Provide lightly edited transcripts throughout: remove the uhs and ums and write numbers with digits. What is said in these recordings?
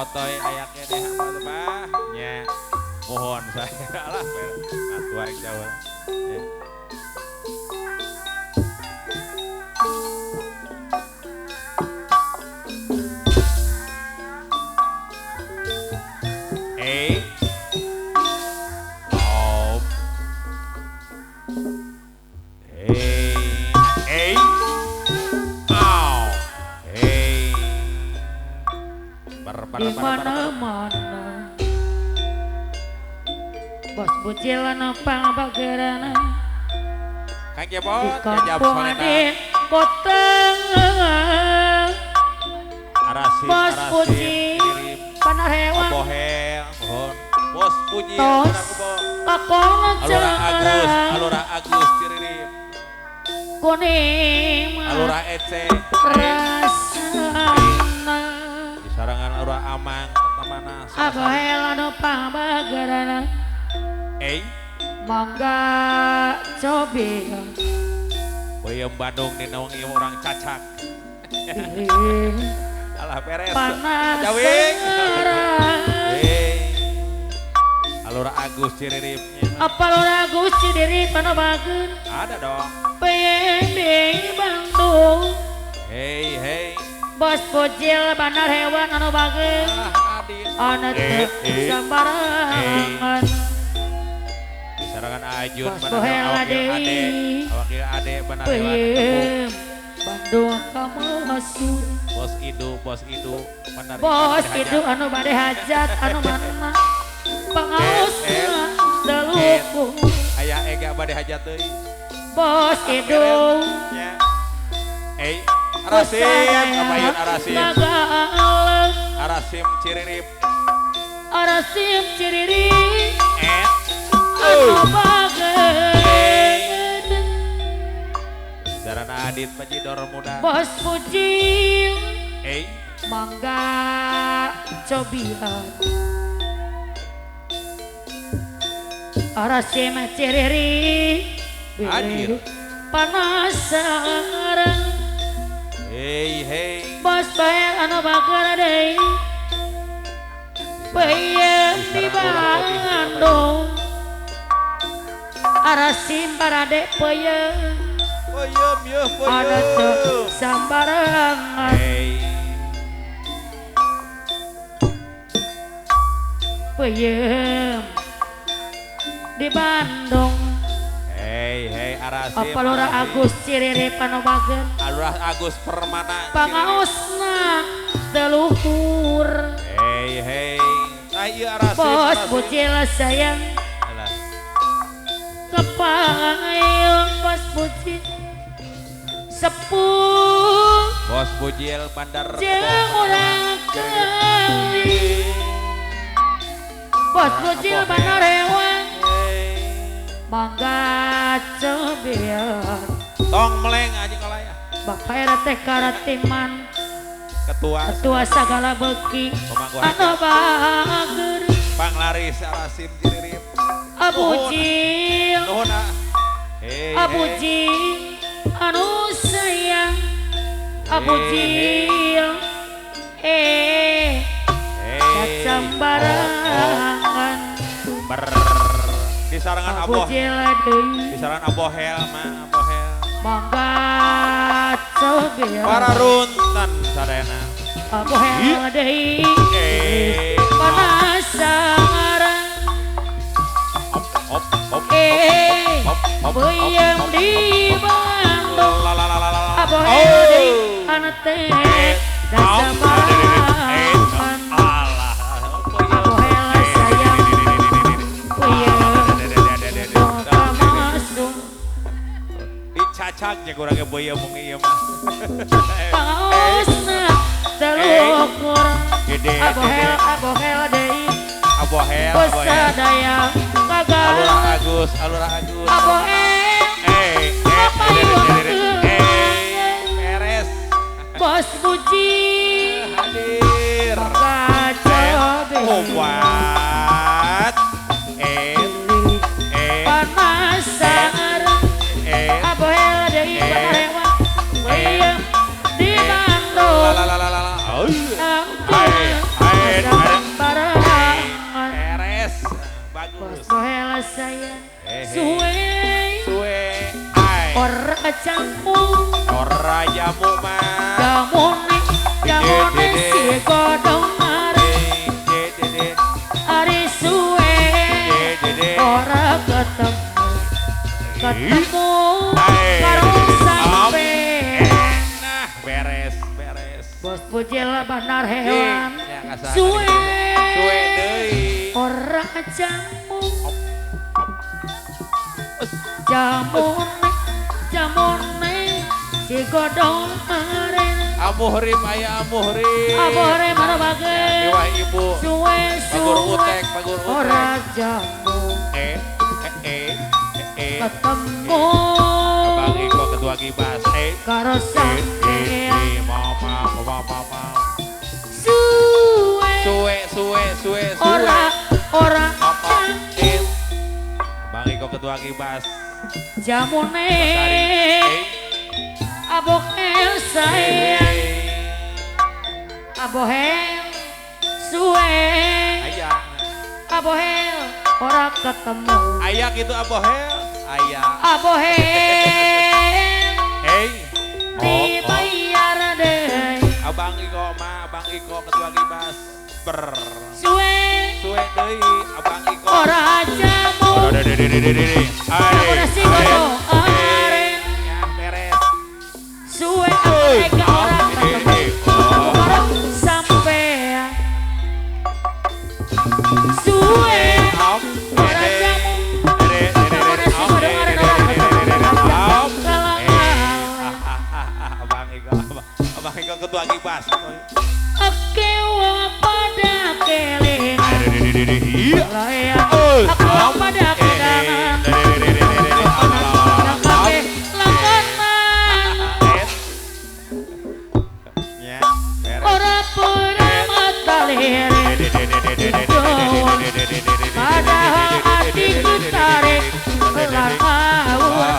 Otoy aya keneh apa bah nya. Mohon saya alah atuh aing jauh. Ya. Di mana-mana bos bocil numpang bagerana Kang Jepot di kampung di kota Arasim, bos bocil panarewan Bohel, mohon bos bocil tos kakono Alura Agus, Alura Agus Ciririp kuning Alura Ece rasana sarangan Alura Amang pertamana Abohel anu pamagarana mangga cobi Boyem Bandung dina wengi orang cacak alah beres panas jawing Alura Agus Ciririp apa Alura Agus Ciririp anu bageun ada dong pengen di Bandung hey hey bos bocil bandar hewan anu bageun anu teu sembarangan disarangan Ajun bandar hewan ade wakil ade bandar hewan Bandung kamu masuk bos Idu bandar bos Idu anu bade hajat anu mana pangaosna teluku aya ega bade hajat deui bos Idu nya Arasim, abayun Arasim. Arasim Ciririp. Arasim Ciririp. Anu bageun. Sarana Adit Pajidor muda. Bos Bujil. Mangga cobian. Arasim Ciririp. Hadir. Panasaran. Hey hey bos bayar anu bakar deui peuyeum di Bandung Arasim parade peuyeum peuyeum yeuh peuyeum anu teu sambarangan hey peuyeum di Bandung. Hey hey Arasim apa Lurah Agus Ciririp anu bageun Lurah Agus Permana pangaosna teluhur hey hey tah ieu Arasim bos bocil sayang alah kepayung bos bocil sepuh bos bocil bandar jeung urang kali bos bocil bandar hewan mangga cobian tong meleng aja kalaya Bapak RT Karatiman ketua segala beki anu bager panglaris Arasim Ciririp Abujil nuhun Abujil anu sayang Abujil sambarangan di sarangan aboh di sarangan abohel mah abohel mangga cobian para runtan sadayana abohel deui panasaran op op op peuyeum di Bandung abohel deui anu teh sambarangan alah abohel sayang peuyeum dicacak nya kurangnya boya mung ieu mah pangaosna telukur abohel abohel deui abohel sadaya gagal Alura Agus Alura Agus abohel beres bos Buji hadir obat panasaran abohel deui panarewan peuyeum di Bandung la la la la la ega sayang suwe suwe ai ora jamu ora jamu mah jamune jamune si godong are ari suwe ora ketemu ketemu karo sampean. Nah beres beres bos Bujil benar hewan suwe suwe deui ora jamu jamune jamune si godong aren amuhrim aya amuhrim amuhrim anu bager iwah ibu suwe pagur suwe utek pagur utek ora jamu ketemu Abang Iko ketua Gibas karo sampean mama suwe suwe suwe suwe ora ora Bang Iko ketua Gibas jamune abohel sayang abohel suwe ayah abohel ora ketemu ayah gitu abohel ayah abohel hey dibayar deh Abang Iko ma Abang Iko ketua Gibas ber suwe suwe deui Abang Iko ora jamu jamune si godong aren ya beres suwe ega ora ketemu karo sampean suwe ora jamu jamune si godong aren ora ketemu Abang Iko Abang Iko ketua Gibas oke wong pada kelingan aku pada kondangan kabeh langganan ora pura mata lirik padahal ati ketarik lan ngawur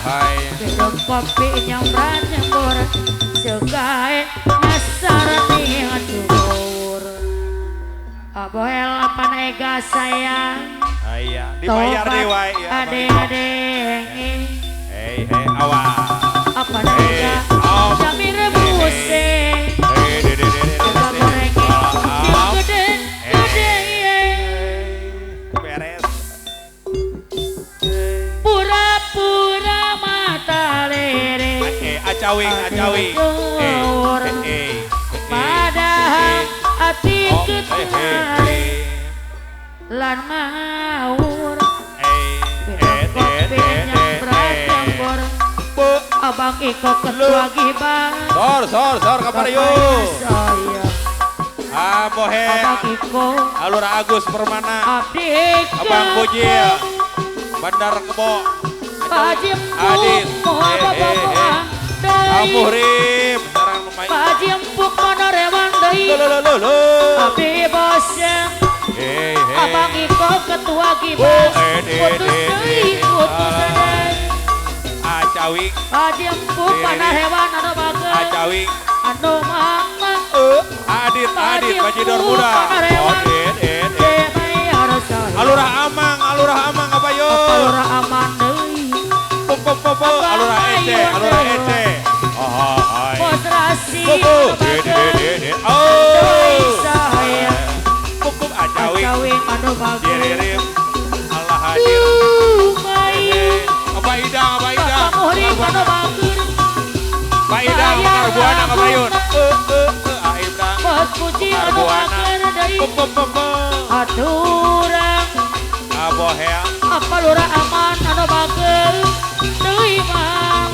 minum kopi nyamrat nyembur segae ngasar dhuwur abohel apan ega sayang aya dibayar deui wae ya ade-ade hei hei awas apan ega jami rebuse gede gede beres pura-pura mata lirik acawing acawing padahal ati ketarik lan ngawur kopi nyamrat nyambor Abang Iko ketua Gibas sor sor sor kabar yuk Abohe Abang Iko Alur Agus Permana Abdi Abang Bujil Bandar Kebo Adit Amuhrim Pak Jempuk monorewan deui Abdi boseng Abang Iko ketua Gibas putus deui putus deui Acawing Pak Jempuk panarewan anu bager Acawing anu mama Adit Adit Bajidor muda Alurah Amang Alurah Amang apa yo Alurah Amang deui Alurah Ece Alurah Ece Bos Rasi Acawing anu bager Allah hadir Apa Idang Apa Idang Pak Idang Mekar Buana Kabayun Bos Puji anu bager deui Aturang Abohel Apa lurah aman anu bager deui mang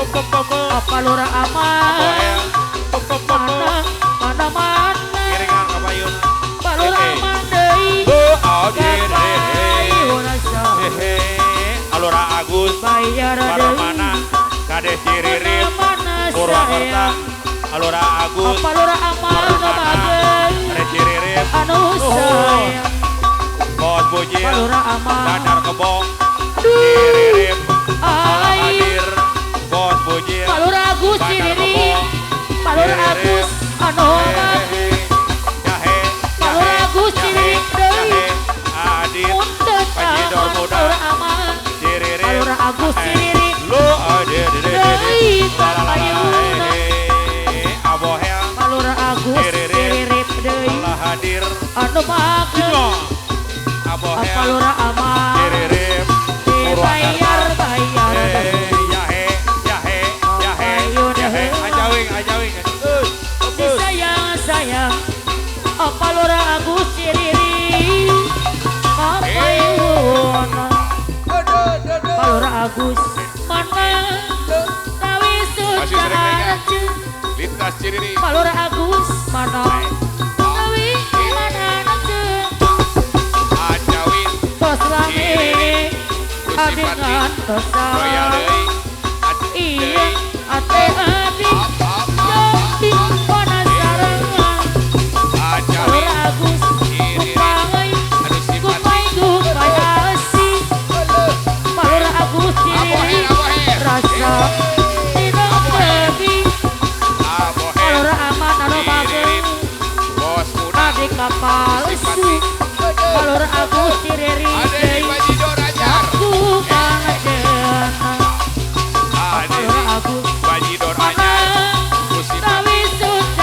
Apa lurah aman mana mana mana Kiringan Kabayun Pak lurah aman deui Kabayun Alurah Agus bayar Parmana Kades Ciririp Purwakarta Alurah Agus Apa lurah aman anu bager Kades Ciririp anu sayang Bos Bujil Bandar Kebo Ciririp Hadir Bos Bujil Pak Lurah Agus Ciririp Pak Lurah Agus anu bager Pak Lurah Agus Ciririp deui Adit Bajidor muda Anu bager Abohel Lurah Aman Ciririm dibayar bayar Yahe yahe yahe yahe ajawing ajawing disayang sayang apa Lurah Agus Ciriri kapayun Lurah Agus mana tawi sudah lintas Ciriri Lurah Agus mana tawi mana ajawing tos lami abdi ngantosan iya ate abdi jadi penasaran Lurah Agus kupai kupai kupai asih Lurah Agus Ciriri rasa tidak lebih Lurah Aman anu bager abdi kapal esu Lurah Agus Ciriri aku pangajenna Lurah Agus mana tawi sudah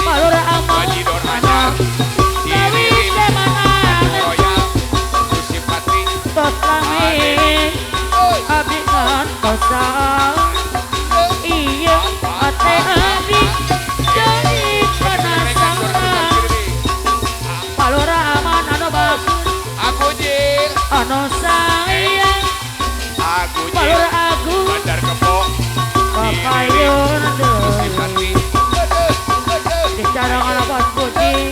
Lurah Aman mana tawi semana tos lami abdi ngantosan iya ate abdi jadi penasaran Lurah Aman anu bagus anu sayang Lurah Agus Bandar Kebo papayun deui dicarang ana bos Puji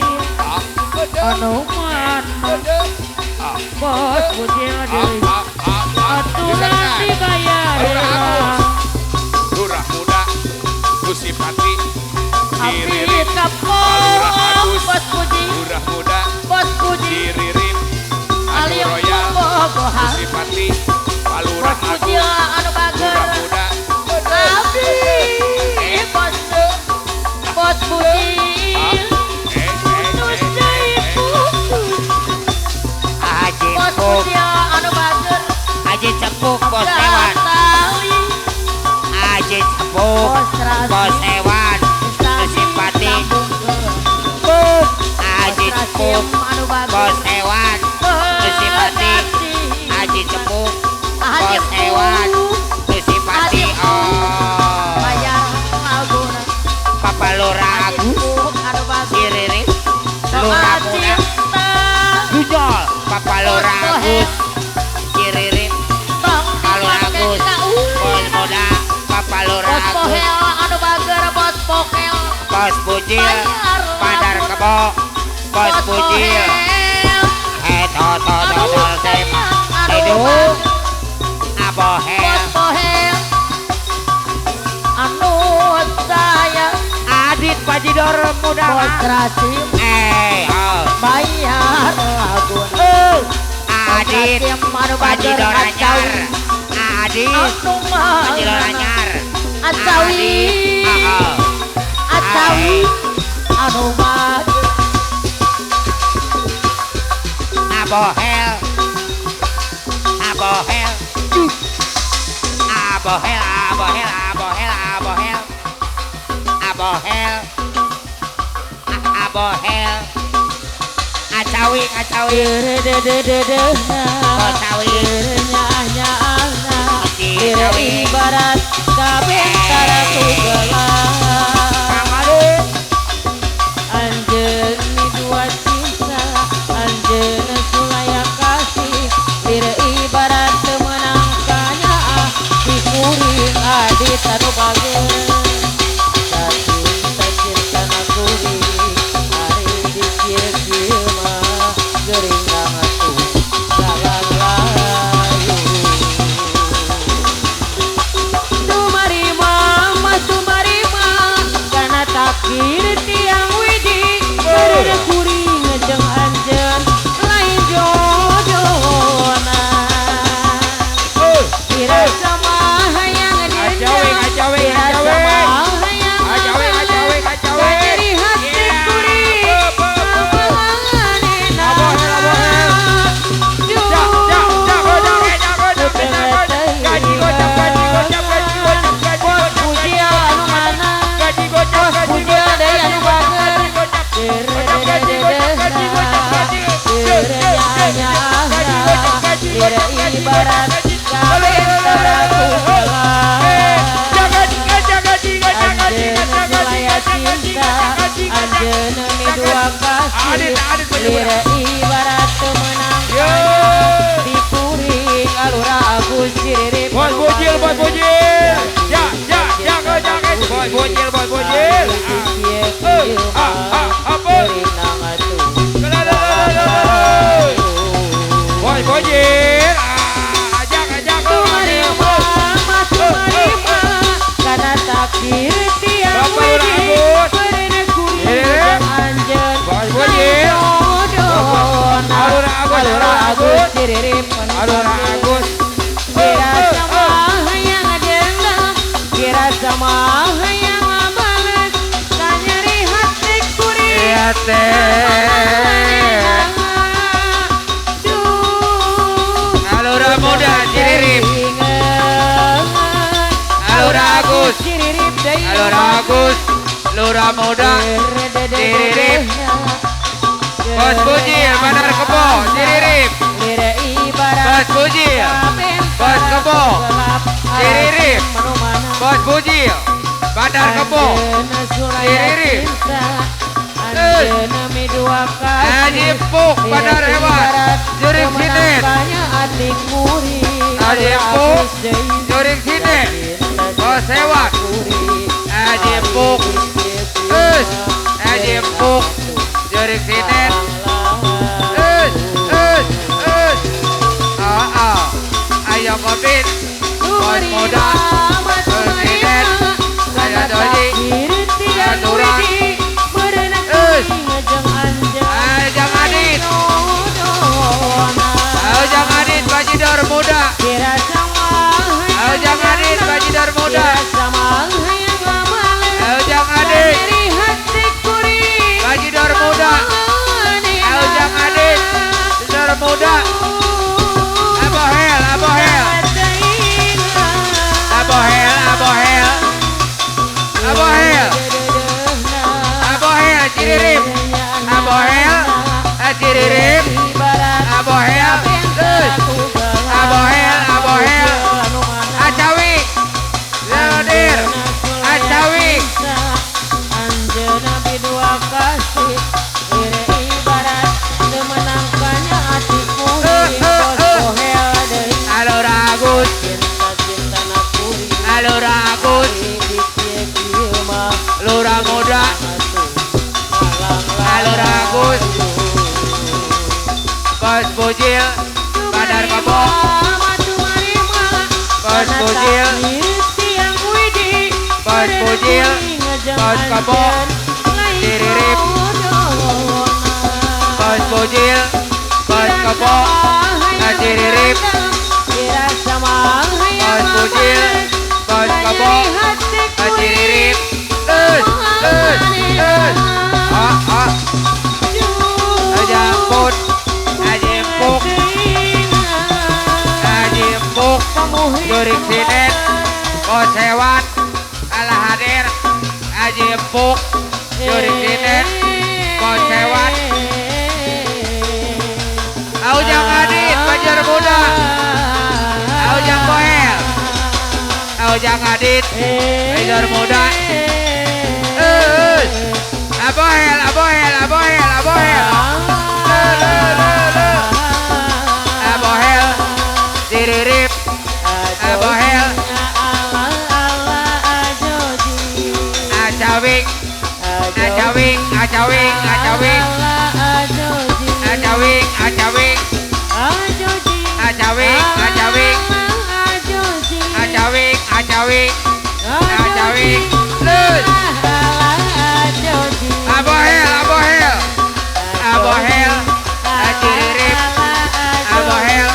anu mana bos Puji deui aturan dibayar Lurah Muda Kusipati abdi kapok bos Puji Lurah Muda bos Puji Ciririm aliung bobogohan Kusipati Lurah bos Puji anu bager Lurah Muda abdi bos bos Puji putus deui putus Aji bos Puji anu bager Aji Cepuk bos hewan Aji Cepuk bos hewan Kusipati Aji Cepuk bos hewan Kusipati Aji Cepuk bos hewan Kusipati oh Papa Lurah Agus Ciririm Lurah Muda Dujol Papa Lurah Agus Ciririm Lurah Agus Bos Muda Papa Lurah Agus Bos Bujil Bandar Kebo Bos Bujil to to to to Edu Abohel anu sayang Adit Bajidor Muda bos Rasim bayar lagun Adit Bajidor anyar Adit Bajidor anyar Acawi Acawi anu bager Abohel Abohel Abohel Abohel Abohel Abohel Abohel Abohel Acawi Acawi Acawi ibarat kabentara kugelah anjeun dua cinta anjeun sulaya kasih lir ibarat temenang kanyaah di kuring adit anu bager cinta cinta na kuring ari di kieu-kieu mah geuring ngatuh lalang layu tumarima mah tumarima kana takdir tiang widi beureum kuring jeung anjeun lain jodohna dirasa mah hayang dendam dirasa mah hayang Acawi Acawi nyeri hati kuring kapanganena Gaji gocap gaji gocap gaji gocap gaji Bos gocap Puji anu mana gaji gocap Bos gaji Puji gocap deui anu bager cinta anjeunna dua kasih lira ibarat menang dikuring alura Agus Ciririp bos bujil ya ya ya ya bos bujil apa bos bujil ajak karena takdir tiang widi kuring anjeun Alura Agus Ciririp Alura Agus kira sama hayang dendam kira sama hayang ngabales kanyeri hati kuring Alura muda Ciririp Alura Agus Alura Agus Lura muda Ciririp Bos Bujil Bandar Kebo Ciririp Bos Bujil Bos Kebo Ciririp Bos Bujil Bandar Kebo Ciririp Haji Puk Bandar Hewan Jurik Sinen Haji Puk Jurik Sinen Bos Hewan Haji Puk Haji Puk Jurik Sinen ayo kopi bos muda presiden ayo doji aturan ayo jangan adit bajidor muda ayo jangan adit bajidor muda ayo jangan adit bajidor muda ayo jangan adit bajidor muda abohel abohel abohel abohel abohel abohel Ciririp abohel Ciririp abohel abohel abohel acawi leodir acawi anjeunna bidua kasih ibarat menangkannya hatiku Alura Agus Alura Agus Lura muda Alura Agus Bos Bujil Bandar Kebo Bos Bujil Bos Bujil Bos Kebo Ciririp Bos Bujil Bos Kebo Ciririp Bos Bujil Bos Kebo Ciririp Ajampun Ajimpuk Ajimpuk Jurik Sinen Bos Hewan Alah hadir Ajimpuk Jurik Sinen Bos Hewan Aujang Adit Banjar Muda Aujang Boel Aujang Adit Banjar Muda Abohel abohel abohel abohel abohel Ciririp abohel acawing acawing acawing acawing acawing acawing acawing acawing acawing acawing acawing lus abohel abohel abohel Ciririp abohel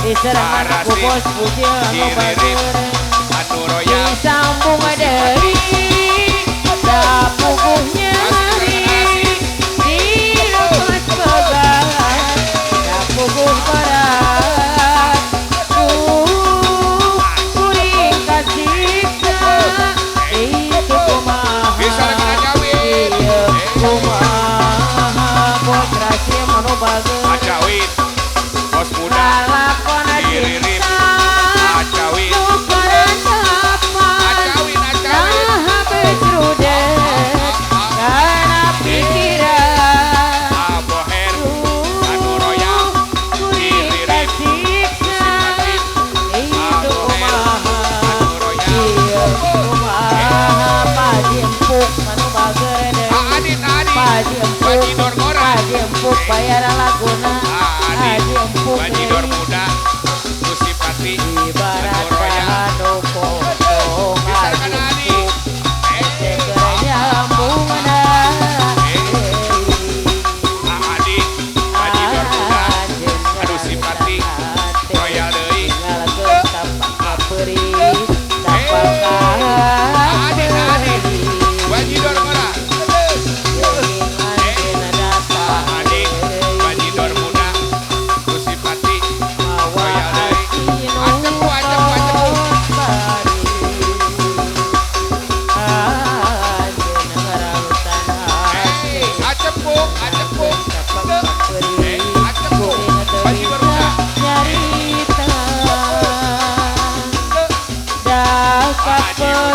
Diserang ku bos bujil anu batur disambung deui sapuguhnya hari dilepas beban sapuguh berat kuring kasiksa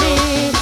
Budi.